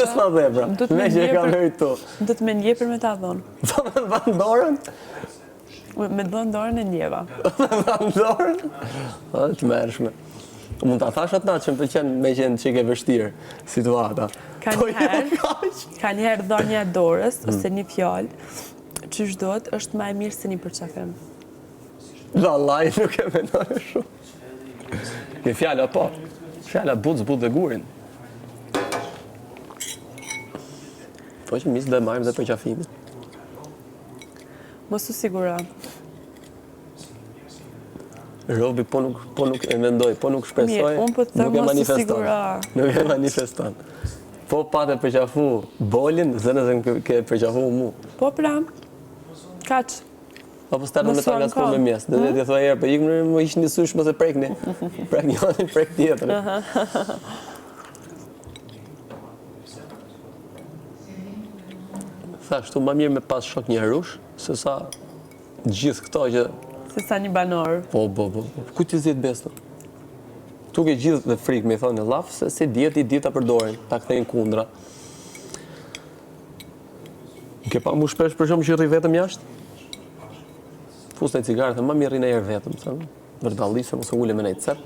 Pse s'ma dhe pra? Do të Me që e ka meritu. Do të më ndje për me ta dhënë. Po me dhënë dorën? Me dhënë dorën e ndjeva. Me dhënë dorën? O, të tmerrshme. Mund ta thash atë natë që më pëlqen me qenë çik e vështirë situata. Ka Po jo një herë, ka një herë dhënia e dorës hmm. ose një fjalë qysh duhet është ma e mirë se një përqafim. Vallai nuk e mendoj shumë. Një fjala po. Fjala butë zbut dhe gurin. Po që mis dhe marrim dhe përqafimin. Mos u siguro. Robi po nuk po nuk e mendoj, po nuk shpresoj, Mirë, unë po të them nuk e mos u manifeston. siguro. Nuk e manifeston. Po pate përqafu bolin, zënë se ke- ke përqafu mu. Po pra. Kaq. Apo s'ta me Mos ta u ngacmu anko. me mjes. Dhe ti thua herë, po ikëm më hiqni sysh mos e prekni. Prek njërin, prek tjetrin. Thash, tu ma mirë me pas shok një arush, se sa gjithë këto që... Se sa një banor. Po, po, po, po. Ku t'i zihet besën? Tu ke gjithë dhe frikë me i thonë një llaf, se si dihet i di ta përdorin, ta kthejnë kundra. Ke pa mu shpesh për shumë që rri vetëm jashtë? Fus një cigare, dhe ma mirë rri në erë vetëm, thëmë. Vërdalli se mos u ule me nej cep.